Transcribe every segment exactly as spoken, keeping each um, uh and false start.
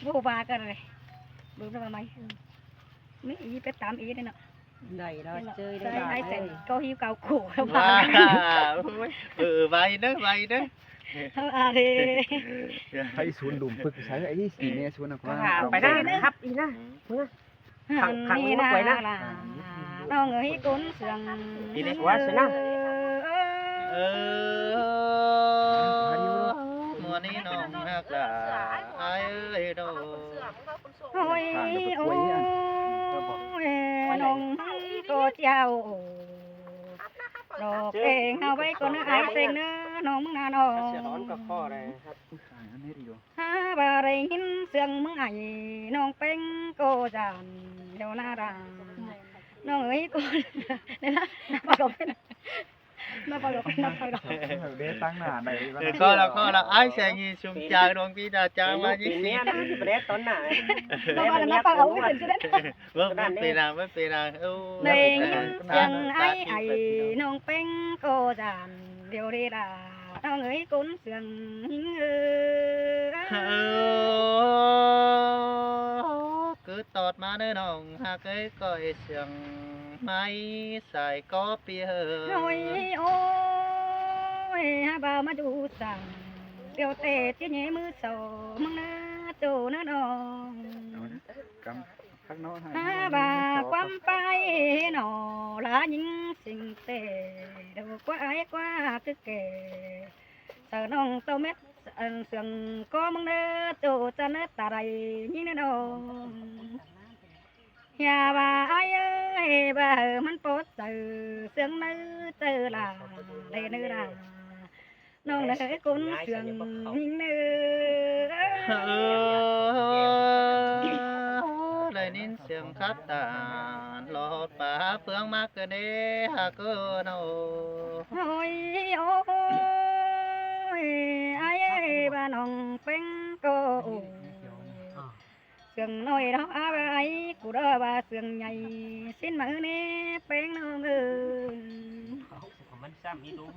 Bố ba cái này. Bố nó mà mày. Mỹ ý biết tám ý đấy nọ. Đảy đó, đảy đó, chơi đấy. Sai đó, ai ai. Sẻn, có hiếu cao khổ. Wow, ôi, ừ, vay đó, vay đó. Không, à, thì. Hãy xuống đùm phức, sai hãy xì nè, xuống nào. Có quá. Hả, phải đó, hấp ý đó. Hả? Khẳng, khẳng. Hẳn nó quay đó. Là nó người cốn sương. Đi đấy. Quá sướng nào. Ơ, mùa ní nòng hạc là ai ơi đâu. Ôi, ôi, nòng có chào. Đọc eng hao vay con ai seng nữa, nòng mưng nà nòng. Hả, bà đây hín sương mưng ai, nòng peng cô giàn, điều nà đà. Nòng ơi con. Đấy là, nó có cái, nó có cái, nó có cái. Để tăng nà, đảy. Để coi là, coi là ai sẽ nhìn xuống chào đón cái đà chào mà. Cái nét nó chỉ đẹp tốn nà. Nó có là nó có cái, cái đấy. Vâng, vâng, pê rang, vâng, pê rang. Ơ, đảy hín sương ai ai, nòng peng cô giàn, điều đi đà, nòng ơi cốn sương hính ơ. Ơ, cứ tọt mà nơi nòng hạc ấy coi sương mai sai có pi hơ. Ôi, ôi, hả, bà mà dù sàng, điều tệ chứ nhé mưa sầu, mưng nà chỗ nà nòng. Cắm. Hả, bà quắm pay nọ là những sinh tệ, đâu có ai qua cứ kể. Sao nòng tàu mét, ăn sương có mưng nà, tô chân nà ta đây, nhìn nà nòng. Hả, bà ai ơi, bà hơ mắn bót sao, sương nà sao là, đây nà là. Nòng nớ cốn sương hính nớ. Đảy nín sương khắp tản, lọt pá phương mắc cơ nê hạc cơ nô. Ôi, ôi, ai ơi, bà nòng peng cô. Sương nói đó, à, bà ai, cô đó bà sương nhảy, xin mà ư nê, peng nòng ơi.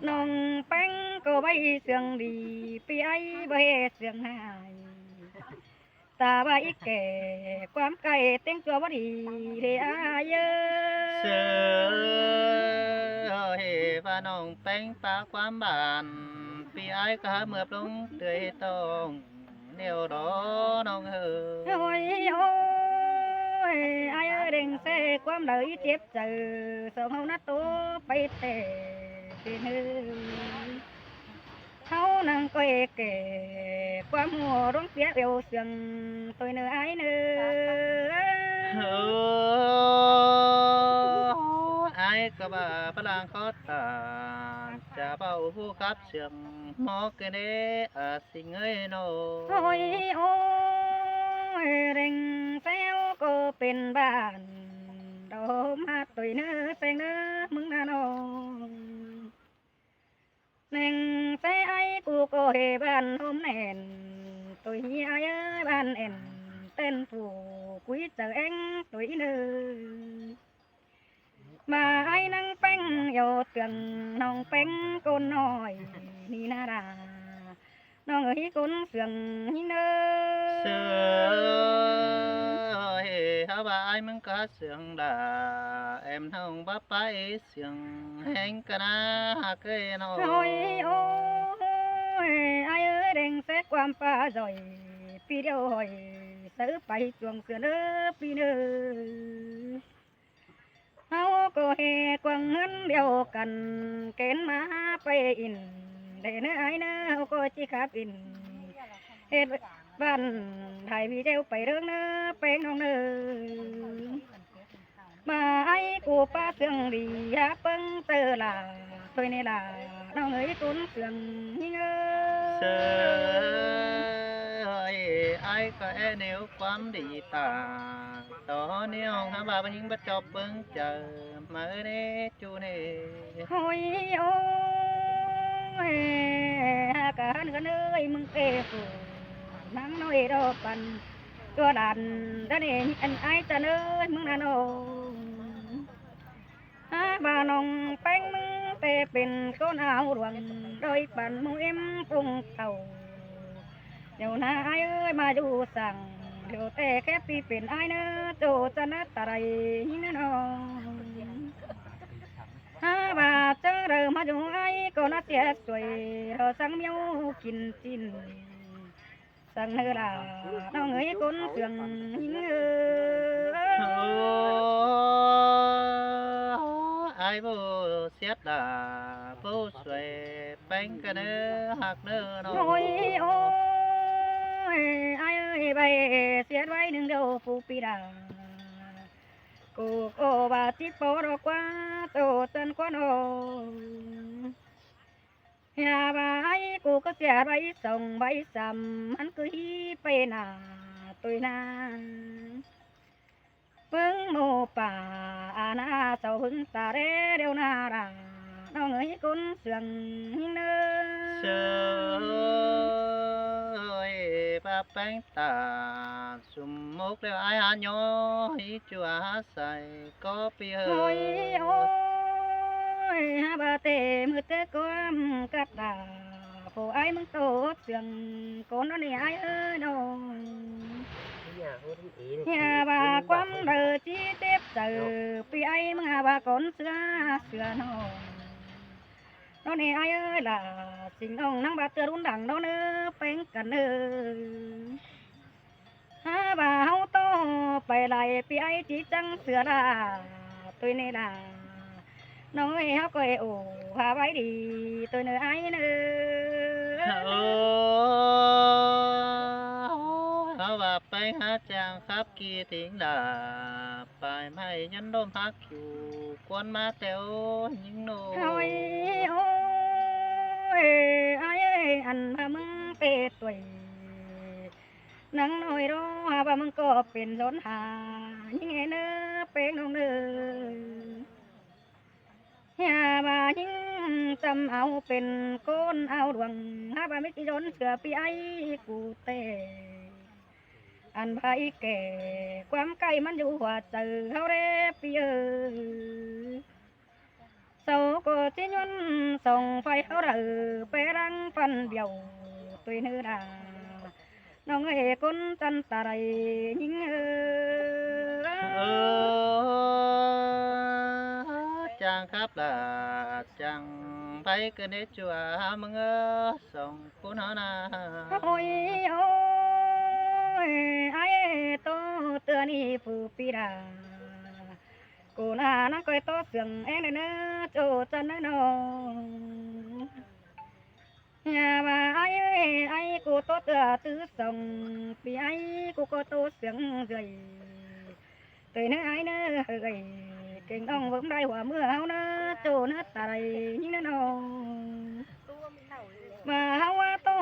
Nòng peng cô bay sương đi, pi ai bay sương hài. Ta bay kẻ, quắm cay, tiếng chua bớt đi, thì ai ơi. Sương ơi, bà nòng peng pá quắm bàn, pi ai cá mượp lông tươi tông. Nẻo đó nòng hơ. Ôi, ôi, ai ơi, đeng xe quắm đới chếp chở, sống hâu nát tố bay tệ, tên hơ. Hâu năng coi kể, quắm mùa rong piá yêu sương, tôi nơ ai nơ. Ơ, ai cá bà, bà làng khó tản, chả bảo vô khắp sương, mó cái nê, à, Sương ơi nô. Ôi, ôi, reng xéo cô pên bản, đốm hát tuổi nơ seng nơ mưng nà nô. Neng xe ai cô cô hê bản hôm nền, tuổi hi ai ơi bản ên, tên phủ quý chở eng tuổi nơ. Mà ai năng peng, yo tường nòng peng côn nòi, ni na đà. Nòng ơi côn sương hính nơ. Sương ơi, hả bà ai mưng cá sương đà, em nòng bắp bái sương heng cá na hạc ơi nô. Ôi, ôi, ai ơi, đeng xe quam pa rồi, pi điêu hỏi, sớ pai chuông sương nơ, pi nơ. Hâu cô hê quăng ngân điêu cắn, kén má pay in, để nơ ai nơ, hâu cô chi khắp in. Hết bạn, thái vì treo pay rương nơ, peng nòng nơ. Mà ai cô pa sương đi, hả pưng tơ là, thôi nê là, nòng ơi côn sương hính ơ. Sương ơi, ai có e nếu quắm đi ta. Tỏ nê hông hả bà, bà hính bắt chọp bưng chở, mà ơi nê, chú nê. Ôi, ôi, hả cả hăn gắn ơi, mưng kê phủ, nắng nôi đo pần, chua đàn, đã nê, anh ai chân ơi, mưng nà nô. Hả bà nòng peng mưng tê pên côn áo ruộng, đôi pần mưng em phung tàu. Dầu na ai ơi, mà dù sẵn, Chô ꞌtẹ khép ꞌpi pên ải ꞌnớ, chô chăn ꞌnớ ta đảy ꞌnhính ꞌnớ ꞌnọng. Hák ꞌva chắng đaư ꞌmá dú ải ꞌcọ ꞌnạ sia suối, ꞌlẹo săng ꞌmeo kin ꞌchịn. Săng ꞌnớ lả ꞌnọng ơi ꞌcốn Sương ꞌnhính ơi. Ải ꞌpộ siết lả ꞌpộ suối ꞌpéng ꞌcọ ꞌnớ ꞌhặc ꞌnớ ꞌnọng. Ôi ôi, ải ơi, ꞌvạy siết ꞌvạy ꞌnưng điêu phủ ꞌpi đa. ꞌCọ ꞌcọ ꞌva ꞌchí ꞌpo ꞌlọ ꞌquá tô chăn ꞌquá ꞌnọng. ꞌHia ꞌva ải ꞌcọ ꞌcọ sia ꞌvạy song ꞌvạy sam, ꞌmắn ꞌcọ hí pay nả tui ꞌnạ. ꞌPứng ꞌmô pả a ꞌnạ sau ꞌpứng ta đé điêu ꞌnạ đa. ꞌNọng ơi ꞌcốn Sương ꞌnhính ꞌnớ. Sương ơi, ꞌva ꞌpéng ta sum mốc ꞌlẹo ải hák ꞌnhó hí ꞌchua hák sai ꞌcọ ꞌpi ơi. Ôi ôi, hák ꞌva ꞌtẹ ꞌmự ꞌtẹ ꞌquám cắt đa. Phủ ải ꞌmứng tô Sương ꞌcốn ꞌnặn ꞌnị ải ơi ꞌnọng. ꞌHia ꞌva ꞌquám đaư ꞌchí chếp chaư ꞌpi ải ꞌmứng ꞌva ꞌcốn Sương Sương ꞌnọng. ꞌNọng ꞌnị ải ơi lả, sính ꞌnọng ꞌnăng ꞌva ꞌtưa ꞌlún đăng ꞌnọng ꞌnớ ꞌpéng căn ꞌnớ. Hák ꞌva ꞌháu ꞌtố pay lai ꞌpi ải ꞌchí chắng Sương lả tui ꞌnị lả. ꞌNọng ơi ꞌháu ꞌcọ ê ổ ha ꞌvạy đi tui ꞌnớ ải ꞌnớ. Ơ, ꞌháu ꞌva ꞌpéng hák chang khắp ꞌki thính lả. Pay ꞌmạy nhắn ꞌlốm hák kiu ꞌcốn ꞌmá ꞌtẹo ꞌnhính ꞌnọng. Ôi ôi, ải ơi, ăn ꞌva ꞌmứng ꞌtẹ ꞌtoi. Nẳng ꞌnọi đó hák ꞌva ꞌmứng ꞌcọ pên dón ha ꞌnhính ꞌnớ ꞌpéng ꞌnọng ꞌnớ. ꞌHia ꞌva ꞌnhính chăm au pên ꞌcốn au luông, hák ꞌva ꞌmí ꞌchí dón Sương ꞌpi ải ꞌcọ ꞌtẹ. Ăn ꞌva ꞌí kẻ ꞌquám ꞌcạy ꞌmắn dú hua chaư ꞌháu đé ꞌpi ơi. Sau ꞌcọ ꞌchí ꞌnhuôn song phay ꞌháu đaư pé ꞌláng ꞌphắn bẻo tui ꞌnớ đa. ꞌNọng ơi ꞌcốn chăn ta đảy ꞌnhính ơi. Ơ, chang khắp lả chang pay ꞌcọ ꞌnê ꞌchua ꞌmứng ơ song ꞌcốn ꞌháu ꞌnạ. Ôi ôi, ải ơi, tô ꞌtưa ꞌnị phủ ꞌpi đa. ꞌCọ ꞌnạ ꞌnăng ꞌcoi tô Sương ꞌen ꞌnớ, ꞌnớ ꞌchua chăn ꞌnớ ꞌnọng. ꞌHia ꞌva ải ơi, ải ꞌcọ tô ꞌtưa ꞌtứ song, ꞌpi ải ꞌcọ ꞌcọ tô Sương ꞌdới. Tui ꞌnớ ải ꞌnớ ơi, keng ꞌnọng ꞌvớm đảy hua ꞌmưa ꞌháu ꞌnớ, ꞌchua ꞌnớ ta đảy ꞌnhính ꞌnớ ꞌnọng. ꞌVa ꞌháu ꞌva tô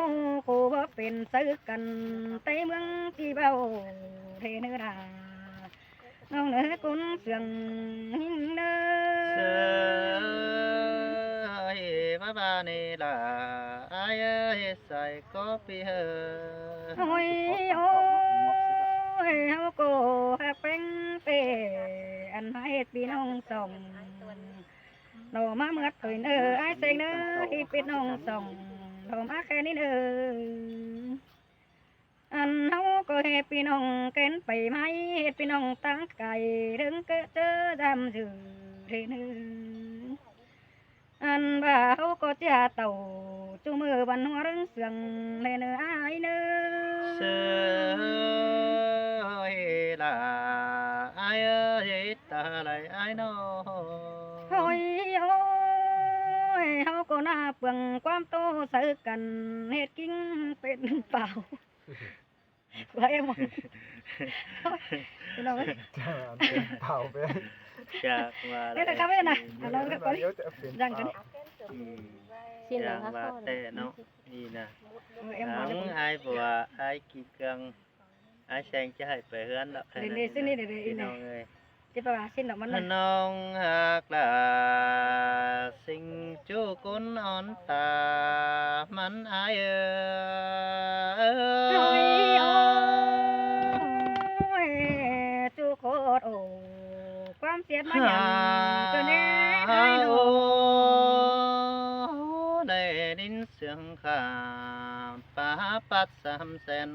ꞌcọ ꞌva pên sáư căn, ꞌtẹ ꞌmướng ꞌchí báu thế ꞌnớ đa. ꞌNọng ꞌnớ ꞌcốn Sương ꞌnhính ꞌnớ. Sương ơi, ꞌva ꞌva ꞌnị lả, ải ơi, sai ꞌcọ ꞌpi ơi. Ôi ôi, ꞌháu ꞌcọ hák ꞌpéng ꞌtẹ, ăn ꞌmá ꞌhệt ꞌpi ꞌnọng song. ꞌNọ ꞌmá ꞌmứa ꞌtoi ꞌnớ, ải seng ꞌnớ, ꞌhịt ꞌpi ꞌnọng song, ꞌnọ ꞌmá khen ꞌnị ꞌnớ. Ăn ꞌháu ꞌcọ ꞌhê ꞌpi ꞌnọng kén pay ꞌmá, ꞌhệt ꞌpi ꞌnọng táng cai, ꞌlớng ꞌcớ ꞌchớ dăm dư thế ꞌnớ. Ăn ꞌva ꞌháu ꞌcọ ꞌchí ha tảu, ꞌchu ꞌmự văn hóa ꞌlớng Sương thế ꞌnớ ải ꞌnớ. Sương ơi lả, ải ơi, ta đảy ải ꞌnọ. Ôi ôi, ꞌháu ꞌcọ ꞌnạ pương ꞌquám tô sáư căn, ꞌhệt ꞌkính pên pảo. Của em. Ôi, ꞌpi ꞌnọng ơi. Chả ăn pên pảo pên. Chả ꞌva ꞌnị là cái bên này, ăn ꞌnọng cái con đi. Dăng cái đi. Ừ. Xin lỗi. Chả ꞌva ꞌtẹ ꞌnọ. ꞌNị ꞌnạ. Ôi, em bảo ꞌnắng đấy. Ải ꞌva ải ꞌkí căng. Ải seng ꞌchí hảư pay ꞌhướn ꞌlẹo. Để, để, xin đi, để, để, ꞌpi ꞌnọng ơi. Chứ bà xin lỗi mắn này. ꞌNọng hák lả sính ꞌchu ꞌcốn ón ta ꞌmắn ải ơi. Ôi ôi, ꞌchu ꞌcốn ổ, ꞌquám siết ꞌmá nhẳn ꞌcọ ꞌnê ải ꞌnọng. Đảy ꞌnịn Sương khả pá pắt sam sen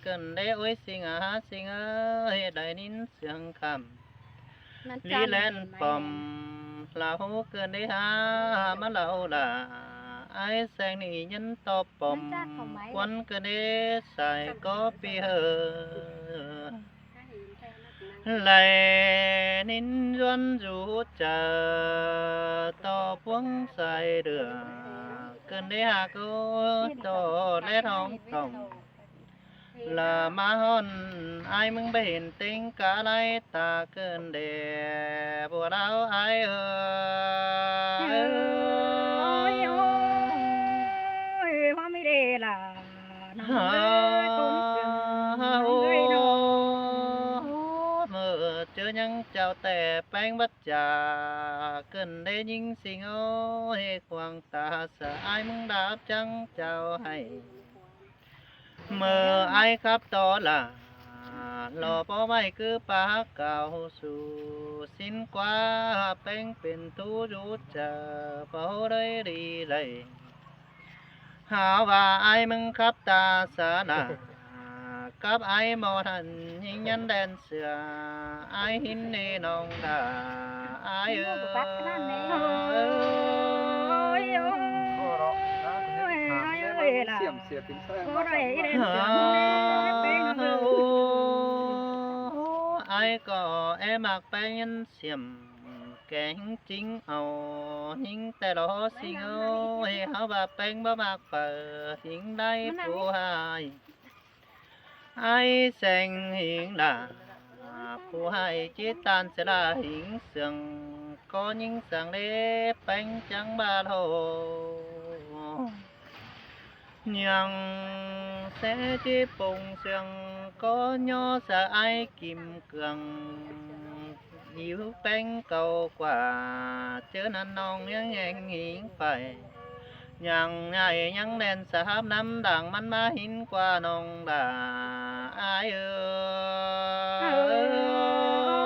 ꞌcợn đé ối ꞌsịn a, ꞌsịn ơi, đảy ꞌnịn sương khăm ꞌlí ꞌlen pom. Lỏ ꞌcợn đé hák ꞌmá ꞌlẹo lả, ải seng ꞌnị ꞌnhắng ꞌto pom. ꞌCuốn ꞌcợn đé sai ꞌcọ pi ꞌhơ. Đảy ꞌnịn ꞌduốn dú chaư ꞌto ꞌpứng sai đưa, ꞌcợn đé hák ꞌcọ ꞌto ꞌlẹt ꞌhóng tỏng. Lỏ ꞌmá ꞌhọn ải ꞌmứng báu hên ꞌtếng cá lai ta ꞌcợn đé bua đao ải ơi. Ôi, ôi, hoa mi đê lả. Hả? Ôi, ôi, ôi, ôi. ꞌMự ꞌchớ ꞌnhắng chao ꞌtẹ ꞌpéng bắt chả ꞌcợn đé ꞌnhính ꞌsịn ơi, khuang ta sa ải ꞌmứng đáp chắng chao hảy. ꞌMự ải khắp ꞌto lả, lỏ bók ꞌvạy ꞌcứ pák cáo su, ꞌsịn ꞌquá ꞌpéng pên ꞌtú dú chaư báu đảy đi đảy. Hả ꞌva ải ꞌmứng khắp ta sa lả, cắp ải ꞌmo ꞌnặn ꞌnhính ꞌnhắng ꞌlen sưa, ải ꞌhịn ꞌnị ꞌnọng đa ải ơi. Ôi, ôi, ôi, ôi, ôi, lả. Ải ꞌcọ é ꞌmặc ꞌpéng ꞌnhắng ꞌsiêm kéng chính au ꞌnhính ꞌtẹ lỏ ꞌsịn ơi, hả ꞌva ꞌpéng báu ꞌmặc phaư ꞌhịn đảy ꞌpú ꞌhại. Ải seng ꞌhịn lả, ꞌpú ꞌhại ꞌchí ꞌtan sa lả ꞌhịn sương, ꞌcọ ꞌnhính sương đé ꞌpéng chắng ꞌva ꞌlẹo. ꞌNhắng ꞌsứ ꞌchí pông sương ꞌcọ ꞌnhó sa ải Kim Cương. Híu ꞌpéng cáu ꞌquá, ꞌchớ ꞌnặn ꞌnọng ꞌnhắng ꞌhẹng ꞌhịn pay. ꞌNhắng ꞌnhại ꞌnhắng ꞌlen sa háp ꞌnặm đang ꞌmắn ꞌmá ꞌhịn ꞌquá ꞌnọng đa ải ơi. Ôi,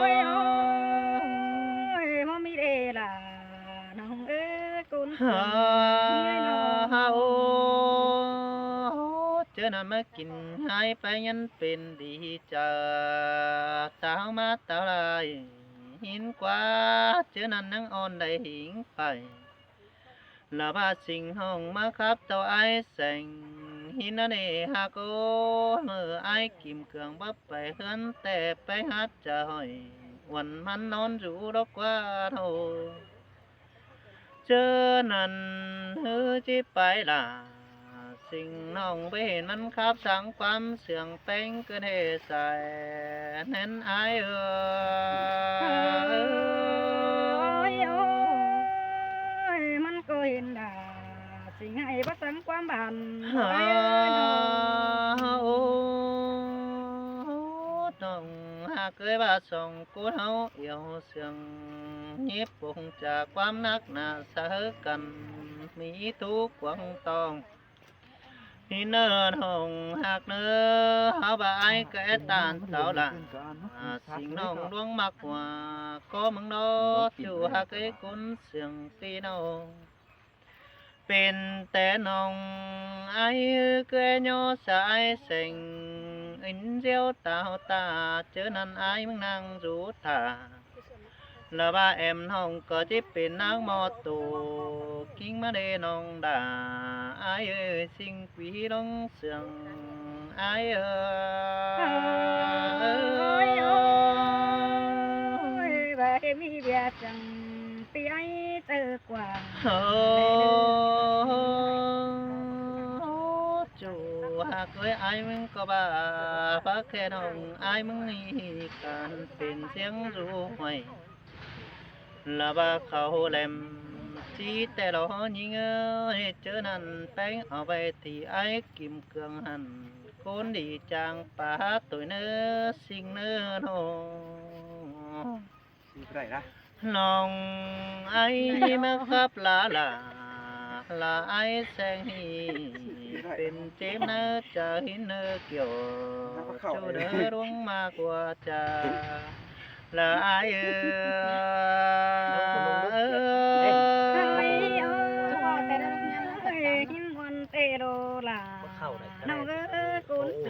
ôi, ôi, hoa mi đê lả. ꞌNọng ơi, ꞌcốn sương ơi ꞌnọng. Hả, ôi, ôi, ꞌchớ ꞌnặn ꞌmá kin ải ꞌpéng ꞌnhắng pên đi chaư, táo ꞌmá táo lai ꞌhịn ꞌquá, ꞌchớ ꞌnặn ꞌnhắng ón đảy ꞌhịn pay. Lỏ ꞌva ꞌsịn ꞌnọng ꞌmá khắp ꞌto ải seng ꞌhịn ꞌnặn ê hák ꞌcọ, ꞌmự ải Kim Cương báu pay ꞌhướn ꞌtẹ ꞌpéng hák chaư hỏi, uôn ꞌmắn ꞌnón dú lốc ꞌquá thôi. ꞌChớ ꞌnặn ꞌhứ ꞌchí pay lả, ꞌsịn ꞌnọng báu hên ꞌmắn khắp sáng ꞌquám sương ꞌpéng ꞌcợn ê sai ꞌnặn ải ơi. Ôi, ôi, ôi, ꞌmắn ꞌcọ hên đa, ꞌsịn ải báu sáng ꞌquám bản ải ơi ꞌnọng. Ôi, ꞌnọng ꞌhặc ơi, ꞌva song ꞌcốn ꞌháu iêu sương, ꞌnhíp pông chả ꞌquám nắc nả sa hớc căn, ꞌmí ꞌtú quăng tong. ꞌHịn ꞌnớ ꞌnọng ꞌhặc ꞌnớ, hả ꞌva ải ꞌcọ é ꞌtan táo lả, ꞌsịn ꞌnọng ꞌluống ꞌmặc ꞌquá, ꞌcọ ꞌmứng đó, ꞌchu ꞌhặc ơi ꞌcốn sương ꞌpi ꞌnọng. Pên té ꞌnọng ải ꞌcọ é ꞌnhó sa ải seng, ꞌín ꞌdiếu táo ta, ꞌchớ ꞌnặn ải ꞌmứng ꞌnăng dú thả. Lỏ ꞌva ẻm ꞌnọng ꞌcọ ꞌchí pên ꞌnáng ꞌmo tô, ꞌkính ꞌmá đê ꞌnọng đa ải ơi, ꞌsịn quí ꞌluống sương ải ơi. Ôi, ôi, ôi, ꞌva ê ꞌmí ꞌviạk sương ꞌpi ải ꞌtớ ꞌquá. Ôi, ꞌchu ꞌhặc ơi, ải ꞌmứng ꞌcọ ꞌva, ꞌva khe ꞌnọng ải ꞌmứng ꞌnị căn pên ꞌsiếng dú hoay. Lỏ ꞌva khảu lem ꞌchí ꞌtẹ lỏ ꞌnhính ơi, ꞌchớ ꞌnặn ꞌpéng au ꞌvạy thì ải Kim Cương hẳn, ꞌcốn đi chang pá ꞌtội ꞌnớ, ꞌsịn ꞌnớ ꞌnọng. ꞌNọng ải ꞌmá khắp lả lả, lả ải seng ꞌnị, pên chếp ꞌnớ chaư ꞌhịn ꞌnớ kiẻo, ꞌchu ꞌnớ ꞌluống ꞌmá ꞌquá chaư. Lả ải ơi, ôi, ôi, ôi, ꞌhịn ꞌmuôn ꞌtẹ ꞌlạ lả. ꞌNọng ơi, ꞌcốn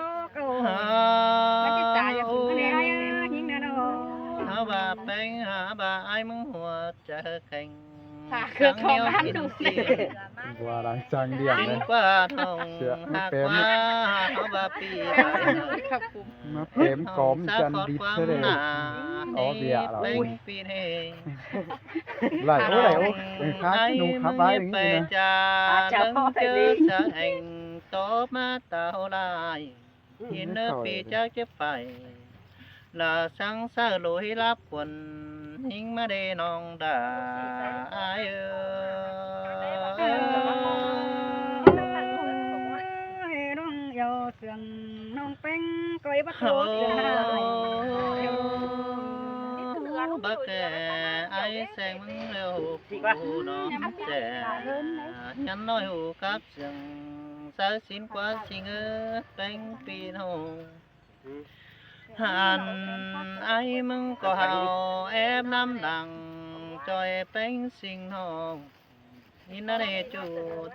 tó câu. Hả? Bác chứ chả giờ cũng cái này hay á, những đứa đâu. Hả bà Peng, hả bà ai mừng hùa chả khen. Hả, cứ không ăn đủ. Bua đang chăng điểm đấy. Chính qua thông, hả qua, hả bà pi. Khắp cùng. Má pem cóm chăn đi thế này. Ó bịa rồi. Ui. Đảy ố, đảy ố. Ê, khá, nụ khá bái đi nè. Chà, lưng chớ sa hèn tó má tao lai. Yên nơ pi chắc chứ phải. Là sáng sa lối lắp quần. Hính má đê nong đà ai ơ. Ôi, nong yau sương nong peng coi bắt hố sương. Bác kẻ ai seng mưng lêu hụ nong trẻ. Nhắn nói hụ cắp sương. Sa xin quá xin ơ peng pi nong. Hẳn ai mưng có hào ép năm đằng. Choi peng sinh nong. Ín nă nê chủ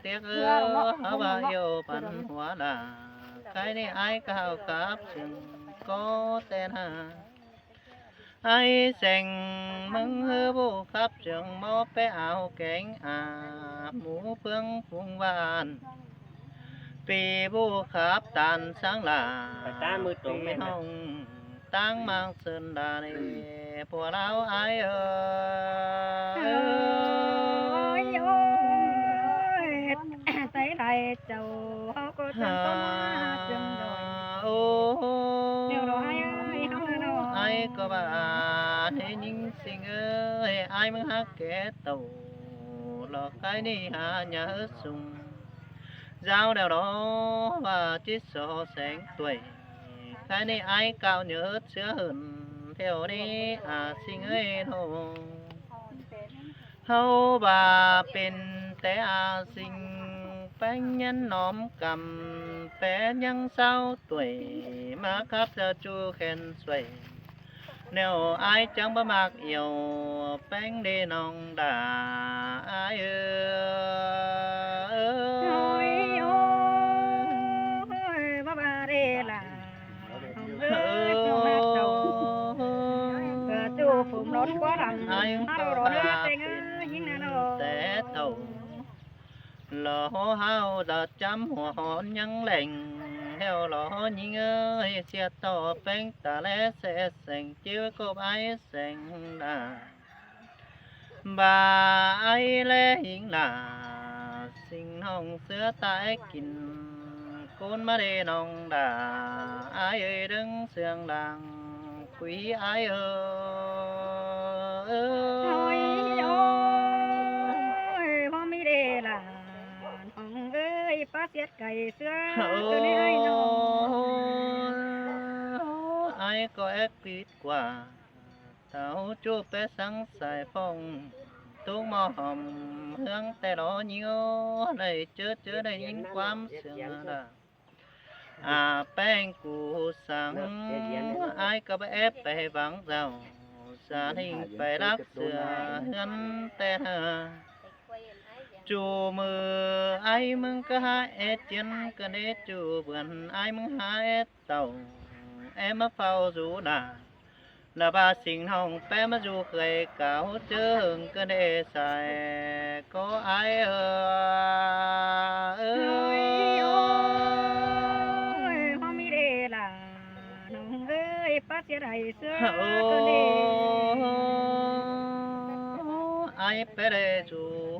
tiệc ơ, hả bà yêu bắn hóa là, cái nê ai cào cáp sương có tên hà. Ai seng mưng hơ bộ khắp sương mô pé áo kéng à, mũ phương phung vạn. Pì bộ khắp tàn sáng là, phải ta mưa trống pì mệt mệt. Hồng. Tang mang sơn đà nê, pua lao ai ơ. Ôi, ôi, tay lai châu, hó có chân con hoa sương rồi. Ô, điều đó ai ơi, hó là đâu. Ai có bà nê nhính sinh ơi, ai mưng hắc kẻ tàu, lọ cái nê hà nhà sung. Giao đèo đó và chết so sánh tuổi. Cái nê ai cao nhớ sứa hơn theo đi à sinh ơi nô. Hâu bà pên té à sinh pén nhắn nóm cầm pé nhăng sáu tuổi. Mà khắp ra chu khen xuẩy. Nếu ai chẳng bá mạc yêu pén đi nong đà ai ơi. Ôi, ôi, bá bá đi là. Ơ, chu phung lót quá đằng. Ai há đồ đó nữa, tên ơi, những đứa nó. Té tàu. Lỏ háo da chăm hua hón nhăng lẻng. Heo lỏ nhính ơi, sia tỏ peng ta lé sẽ seng chiếu cộp ai seng đà. Bà ai lé hính là, sinh hong sứa ta é kin, cốn má đê nong đà, ai ơi đứng sương làng, quý ai ơi. Ôi, ôi, hôm đê là, hong ơi, bá siết cày sứa, tôi đi ai nong. Ai có ép kít qua. Táo chu pé sáng sai phong, túc mò hòm hương tè ló nhiêu, đảy chớ chớ đảy in quám sương đà. À, peng cú sáng, ai cắp ép pé vắng giàu, gia đình pé lắc sửa hương tè hà. Chu mưa ai mưng cá há ép chiến, cơn đế chu vườn ai mưng há ép tàu, em má phao rú đà. Là bà sinh hồng pé má du khơi cáo chứ hưng cơn đê sai có ai ơ. Ôi, ôi, hôm đi đê là nông ơi, bá siết ai sứa cơn đê. Ai pé đê du